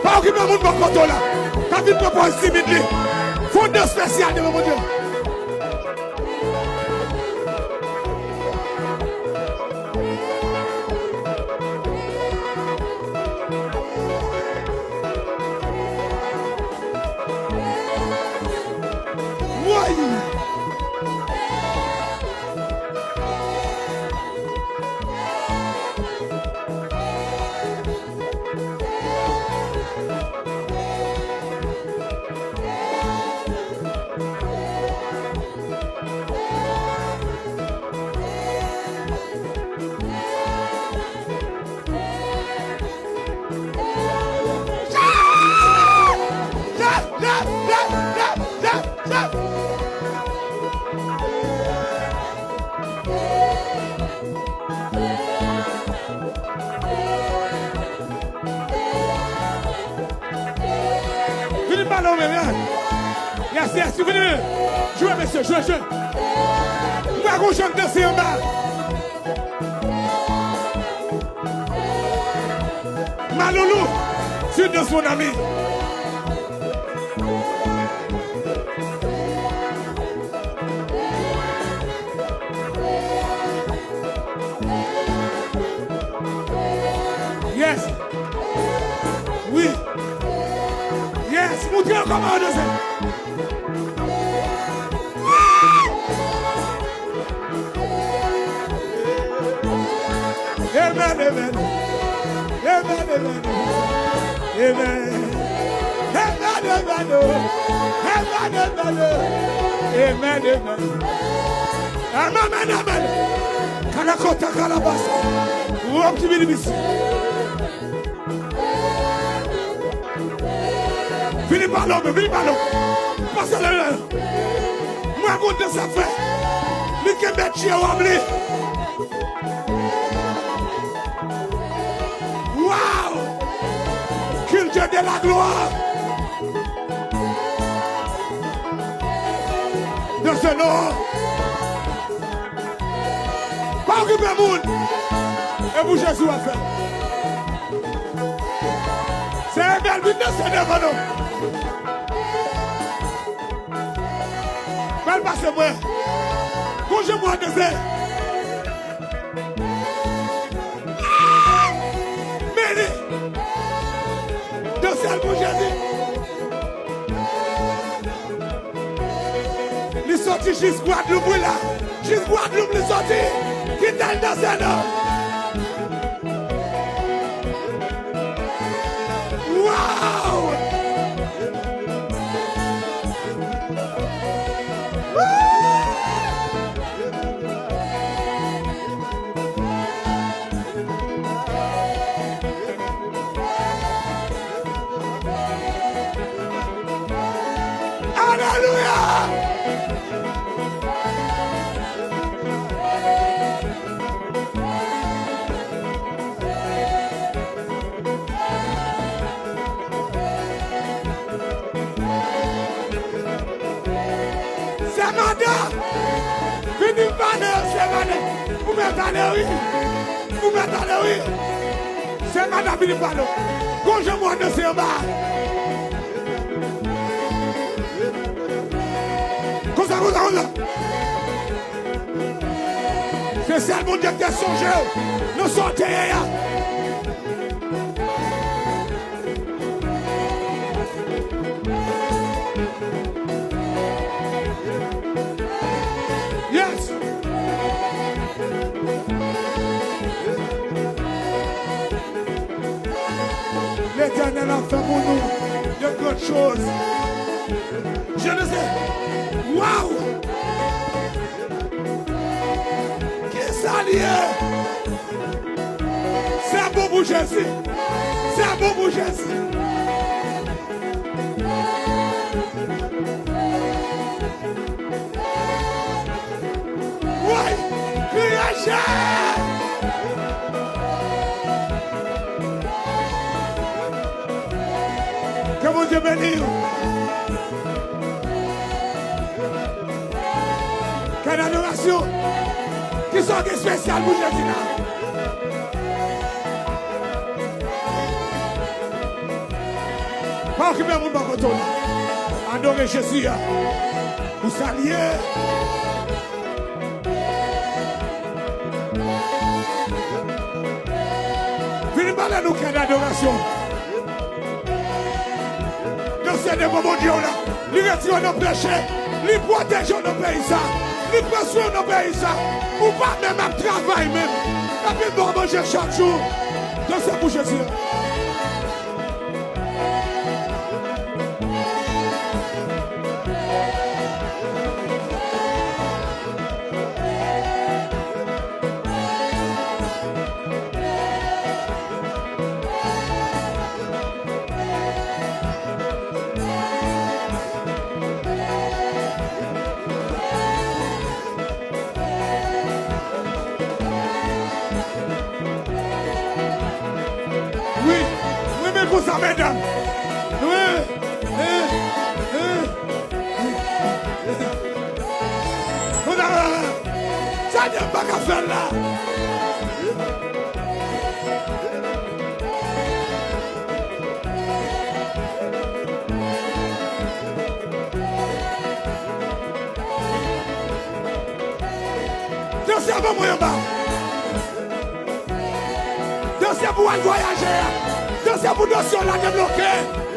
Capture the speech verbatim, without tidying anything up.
Pa okipe moun bò kote w la. Ka vin pran pòz timid li. Fè yon dans espesyal devan Bondye. Woy! Vini pale w menm, yeah. Yes, yes, vini menm. Jwe, mesye, jwe, jwe. M pa gon jan danse anba. Maloulou, tu danses, mon ami. Yes. Wi. Yes. Montre yo kòman yo danse. Amen, amen. Amen, amen. Amen. Amen, amen. Amen, amen. Amen, amen. Amen, amen. Kalakota, kalabasa. Wop, ti bidi bisi. Vini pale w, vini pale w. Pase la. Mwen konn sa fè. Li kenbe tye wòb li. Wow! Qu'il Dieu de la gloire. Danse non. Pa okipe moun. E pou Jezi w ap fè. Se Ebèl vin danse devan nou. Pral pase mwen. Gon jan mwen danse. Meni. Danse l pou Jezi. Li soti jis Gwadloup, wi la. Jis Gwadloup li soti. Kite l danse non. Wow! Alelouya! Sè Manda, vini pale, Sè Manda. Ou mèt ale wi. Ou mèt ale wi. Sè Manda vini pale. Gon jan mwen danse anba. Konsa, konsa, konsa. Se sèl Bondye ki te sonje w nan sa w te ye a. Yes. Letènèl ap fè pou nou de gran choz. Je ne sais. Wow! Kisa l ye? Sa bon pou Jezi. Sa bon pou Jezi. Woy! Kriye Jezi! Ke Bondye beni w. Kèl adorasyon! Ki Sa w gen espesyal pou Jezi la? Pa okipe moun bò kote w la. Adore Jezi a. Ou salye. Vin pale nou kè dadorasyon. Dansè devan Bondye w la. Li retire w nan peche. Li pwoteje w nan peyi sa. Li pran swen w nan peyi sa. Ou pa menm ap travay menm. Epi bon manje chak jou. Dansè pou Jezi. Wi, wi, men konsa, medam. Wi, wi, wi. Konsa, sa nèg pa ka fè l la. Dansè ban mwen anba. Dansè pou al vwayaje a. Dansè pou dosye w la debloke.